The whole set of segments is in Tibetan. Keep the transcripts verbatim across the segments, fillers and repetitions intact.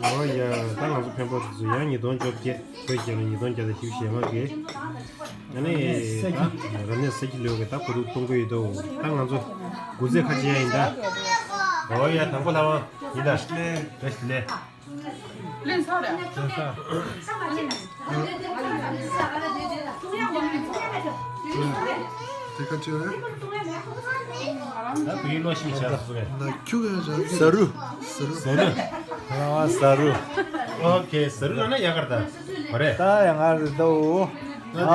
ཨོ་ཡ། ད་ང་ཚོ་འཕན་པོ་ཚོ་ཡང་ཉིས་སྟོང་བཅོ་བརྒྱད་བོད་རྒྱལ་ལོ་ཉིས་སྟོང་བརྒྱ་དང་བཞི་བཅུ་ཞེ་ལྔ་གི། ཨ་ནི་ད་རབ་གནས་ས་ཁྱི་ལོའི་གི་ད་གོ་ཐུག་གཏོང་གི་ཡོད་དོ། ད་ང་ཚོ་དགུ་ཚེས་ཁ་ཆེ་ཡ་ཡིན་ད། ཨོ་ཡ། དང་པོ་ལྷ་དབང་ཡིན་ད། ལེ་ལེ། ལེན་ཚར་རེད། ལེན་ཚར། དེ་ཁ་ཆེ་རེད། ད་བོད་ཡིག་ཀློག་ཤེས་བྱ་སོ་རེད། ན་ཁྱུག་ཡ་བྱ། ཟ་རུ། ཟ་རུ། ཟ་རུ། ཨ་ཟ་རུ། ཨོ་ཁེ། ཟ་རུ་ལ་ན་ཡ་གར་ད། ག་རེ། ད་ཡ་ང་རེད་དོ། ཨ།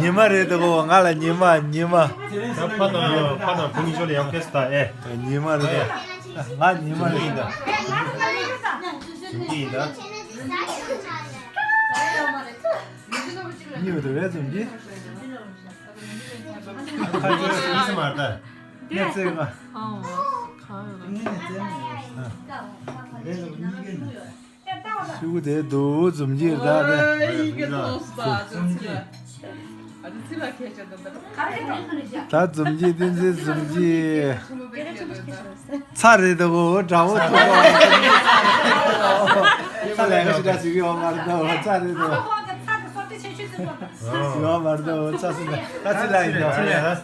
ཉི་མ་རེད་དོ། ང་ལ་ཉི་མ། ཉི་མ། ད་ཕ་དང་ཕ་དང་བུ་གཉིས་ཆོ་ལ་ཡག་ཕེ་སི་ད་ཨེ། ཉི་མ་རེད་དོ། ང་ཉི་མ་རེད། ཡིན་ད། ཡིན་ད། གཉིས་པ་དེ་རེད་ཙམ་གྱིས། ཁ་ཆེ་ཡིན་ས་མ་རེད་ད། ངས་བཙལ་ག་ཨོ། གང་ཡོད་ལ། ངས་བཙལ་མ་ཡོད། ཤུ་གུ་དེ་འདུག་འཛུམ་གྱིས་ད་དེ། ད་འཛུམ་གྱིས་བསྟན་འཛིན་འཛུམ་གྱིས། ཚ་རེད་དོ། དགྲ་བོ་ཐུག་པ། ཚ་ལས་ཀ་ཞིག་འདྲ་ཞིག་ཡོང་མ་རེད་དོ། ཚ་རེད་དོ། ཡོང་མ་རེད་དོ། ཚ་སུ་ད་ཚི་ལ་ཡིན་དོ།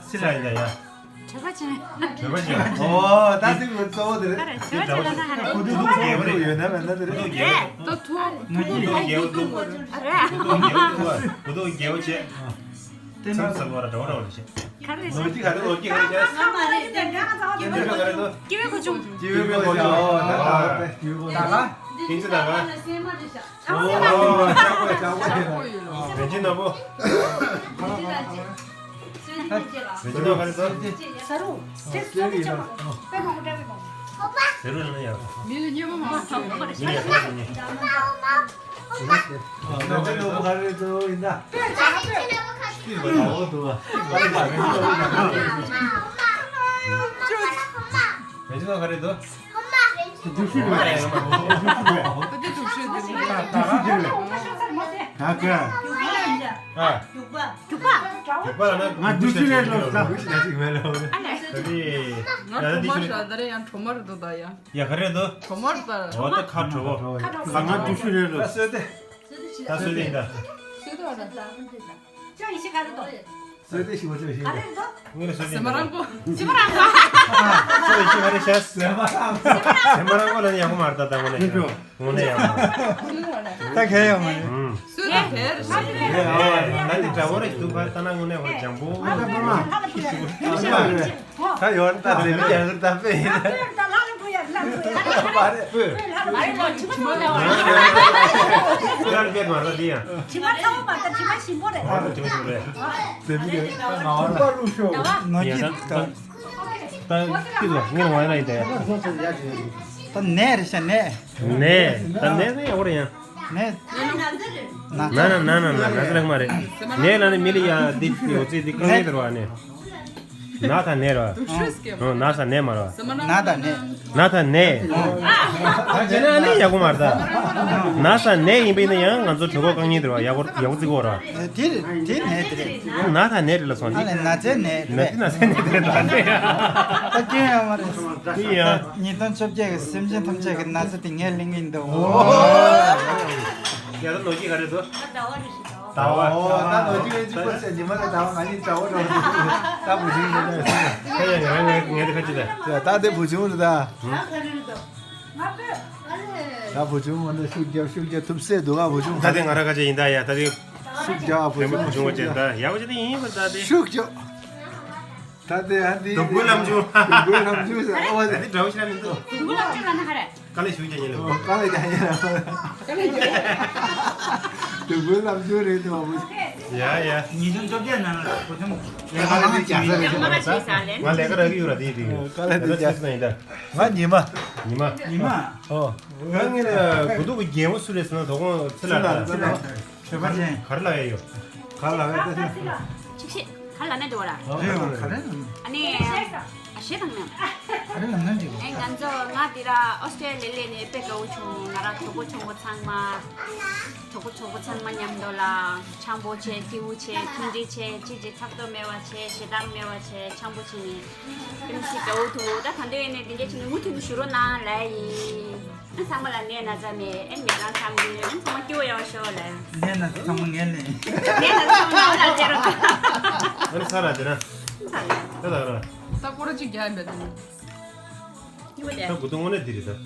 ཚི་ལ་ཡིན་ད་ཡ། བྲོས་པ་ཅན། བྲོས་པ་ཅན། ཨོ་ད་དེ་ངོ་གཙོ་བོ་དེ་རེད། ཨ་རེ་བྲོས་པ་ཅན་ལ་ན་ཧ་རེ། ཁོ་ཐུག་ཐུག་རྒྱལ་པོ་ཡོད་ན་མེད་ན་དེ་རེད། ད་ཐུག་ཐུག་ཐུག་རྒྱལ་པོ་ཐུག་ཨ་རེ། ཁོ་ཐུག་རྒྱལ་པོ་ཐུག་ཁོ་ཐུག་རྒྱལ་པོ་བྱས། ཚང་ས་ལོ་ར་འགྲོ་འགྲོ་རེད་ཤག་ག་རེ་ལོ་རྒྱུས་ག་རེ། ལོ་རྒྱུས་ག་རེ་བྱས། སྐྱེ་བའི་གོ་ཆུང་། སྐྱེ་བའི་གོ་ཆུང་། ཨོ་ད་ད་ད་སྐྱེ་བའི་གོ་ཆུང་། ད་ལ། ཨིན་ཇི་ད་ག་ཨོ་ཅག་པོ་ཅག་པོ་ཡིན་ནོ། རིན་ཆེན་ནོར་བུ། རིན་ཆེན་ནོར་བུ་ག་རེ་ཟེར། ཟ་རུ། ཟ་རུ་ལ་ཡ། མི་ལ་ཉེ་མོ་མ་ཐང་མོ་རེད། མི་ལ་ཡ་ཐང་ཉེ། རིན་ཆེན་ནོར་བུ་ག་རེ་ཟེར་ཡིན་ད། ཨོ་དུ་བ། རིན་ཆེན་ནོར་བུ་ག་རེ་ཟེར། ད་དེ་དུག་ཤོས་དེ་ད་ག་ཨ། རྒྱུག་པ། རྒྱུག་པ་ལ་ན་ང་དུག་ཤོས་རེད་ལོ། ད་ད་དེ་ང་གྲོ་མ་ཤ་ད་རེ་ཡང་གྲོ་མ་རེད་དོ། ད་ཡ། ཡ་ག་རེ་དོ། གྲོ་མ་རེད་ད། འོ་ད་ཁ་གྲོ་བོ། ང་དུག་ཤོས་རེད་ལོ། ད་སོས་ཏེ། ད་སོས་ཏེ་ཡིན་ད། སོས་ཏེ་བ་རེད། ཅོ་ཡི་ཤི་ག་རེ་དོ། སོས་ཏེ་ཤི་བ་ཅོ་ཤི། ག་རེ་རེད་དོ། ངས་ལ་སོས་ཏེ་ཡིན་ད། སེ་མ་རང་གོ། སེ་མ་རང་གོ། ཅོ་ཡི་ཤི་ག་རེ་ཤ། སེ་མ་རང་གོ། སེ་མ་རང་གོ་ལ་ཡག་པོ་མ་རེད་ད། ད་ངོ་ནས་ཡག་པོ། ངོ་ནས་ཡག་པོ་མ་རེད། ད་གལ་ཡོད་མ་རེད། ཨུམ། སོས་ཏེ་གལ་རེད། ད་འདི་འདྲ་བོ་རེད་འདུག་པ། ད་ན་དངོས་གནས་ཁོ་ལ་འཇམ་པོ། ད་ཡོད་ད་རེད། ཡག་ད་པེ་ཡིན། ཡར་པེ་མ་ར་འདི་ཡང་། དྲི་མ་ཚ་བོ་མ་ད་དྲི་མ་ཞིམ་པོ་རེད། ཨ་ད་དྲི་མ་ཞིམ་པོ་རེད། དེ་མི་རེད། ད་ང་བ་ལ་ནོར་གྱི་ད། ད་ཁྱི་ཚོ་ངས་ང་ཡ་ན་ཡིན་ད་ཡ། ད་ནས་རེད་ཤ་ནས། ནས། ད་ནས་ནས་ཡག་པོ་རེད་ཡ། ནས། ན་ན་ན་ན་ན་ན་ཟེར་ལག་མ་རེད། ནས་ལ་ནི་མི་ལ་ཡ་འདི་འདི་འོ་ཙི་འདི་རྐང་ཡིན་ཟེར་བ་ནས། ན་ད་ནས་ར། ཨོ་ན་ས་ནས་མ་ར། ན་ད་ནས། ན་ད་ནས། ད་བྱས་ན་ནི་ཡག་པོ་མ་རེད་ད། ན་ས་ནས་ཡིན་པ་ཡིན་ན་ཡང་ང་ཚོ་གྲོད་ཁོག་རྐང་གཉིས་དེ་ར་ཡག་པོ་ཡག་པོ་བརྩི་གོ་ར། དེ་དེ་ནས་དེ་རེད། ན་ད་ནས་རེད་ལ་སོང་དེ། ན་ཚའི་ནས་ན་དེ་ན་ས་ནས་དེ་རེད་ད་ནས། ད་སྐྱོན་ཡོད་མ་རེད། དེ་ཡང་། ཉིས་སྟོང་བཅོ་བརྒྱད་ཀྱི་སེམས་ཅན་ཐམས་ཅད་ཀྱི་ན་ཚ་དེ་ངས་ལེན་གྱི་ཡིན་འདུག་ཡ་ད་ལོ་རྒྱུས་ག་རེ་འདུག་ཟླ་བ། ཨོ་ད་ལོ་རྒྱུས་ཡོད་ཅིག་པོ་ཟེར་ཉི་མ་ལ་ཟླ་བ་ང་གཉིས་འདྲ་བོ་འདྲ་བོ་འདུག་ད་བུ་ཆུང་འདུག་ད་ཡ་ང་ང་ང་དེ་ཁ་ཅིག་ད། ད་དེ་བུ་ཆུང་རེད་ད། ད་བུ་ཆུང་ང་འདྲ་ཤུགས་རྒྱབ་ཤུགས་རྒྱབ་ཐུབ་སེ་འདུག་ཨ་བུ་ཆུང་། ད་དེ་ང་ར་ཁ་ཅིག་ཡིན་ད་ཡ། ད་དེ་ཤུགས་རྒྱབ་ཨ་བུ་ཆུང་བུ་ཆུང་བ་ཅན་ད་ཡ་བ་ཅན་ད་ཡིན་པ་ད་དེ་ཤུགས་རྒྱབ། ད་དེ་ཨ་འདི་དུག་སྦྲུལ་ལམ་ཆུང་། དུག་སྦྲུལ་ལམ་ཆུང་ཟེར་ཨོ་ད་དེ་འདྲ་བོ་ཞིག་ར་མི་འདུག་དུག་སྦྲུལ་ལམ་ཆུང་ལ་ན་ཧ་རེ། དཀའ་ལས་ཞུ་རྒྱ་ཉེ་ལོ། དཀའ་ལས་རྒྱག་ཉེ་ལོ། དུག་སྦྲུལ་ལམ་ཆུང་རེད་དོ། ཡ་ཡ། ཉིས་སྟོང་བཅོ་བརྒྱད་ནང་ལ་བུ་ཆུང་། ཡ་ང་ལས་རྒྱག་ས་རེད་ང་ལས་ཀ་རག་གི་ཡོད་ར་དེ་དེ། དཀའ་ལས་དེ་རྒྱག་ས་ཡིན་ད། ང་ཉི་མ། ཉི་མ། ཉི་མ། ཨོ། ང་ངེད་ལ་གུ་དུག་གི་རྒྱལ་པོ་སུ་རེད་ཟེར་ན་དོ་དགོང་ཚེ་ལ་ད། བྲོས་པ་ཅན། གར་ལ་ཡ་ཡོད། གར་ལ་ཡ་ད་ཚེ་ལ། ཆིག་ཤེས་གར་ལ་ནས་འགྲོ་བ་ར། རེད་ཡོད་ག་རེ་ནམ། ཨ་ནི། ཨ་ཞེ་དང་ནམ། ག་རེ་ལམ་ནང་འགྲིག་ཨེ་ང་ཚོ་ང་འདི་ར་ཨོ་སི་ཀྲེ་ལི་ཡ་ལས་ནས་དཔེ་དགའ་བོ་བྱུང་། ང་ར་གྲོགས་པོ་ཆུང་པོ་ཚང་མ། གྲོགས་པོ་ཆུང་པོ་ཚང་མ་མཉམ་དུ་ལ། འཆམ་པོ་བྱས། སྐྱིད་པོ་བྱས། མཐུན་སྒྲིལ་བྱས། གཅིག་གཅིག་ཕྲག་དོག་མེད་པ་བྱས། ཞེ་སྡང་མེད་པ་བྱས། འཆམ་པོ་བྱས་ནས། ཨེམ་སི་དགའ་བོ་ཐུག་ད་ད་འདོད་ཡིན་ནས་དེ་འདྲས་བྱས་ནས་མུ་མཐུད་ནས་བཞུགས་རོགས་གནང་ལབ་ཡིན། ཚང་མ་ལ་ནད་ན་ཚ་མེད། ཨེ་ནད་རང་ཚང་མ་ཚང་མ་སྐྱིད་པོ་ཡོང་ཤོག་ལ། ནད་ན་ཚ་ཚང་མ་ངས་ལེན། ནད་ན་ཚ་ཚང་མ་ང་ལ་སྟེར་རོགས། ཨ་ནི་ཚ་ར་དེ་ར། ཚ་ར། ད་ད་ར། ད་སྐོར་ར་གཅིག་རྒྱག་ཡིན་པས་དེ། སྐྱིད་པོ་ལས། ད་གུ་དུང་དངོས་གནས་འདི་རེད་ད།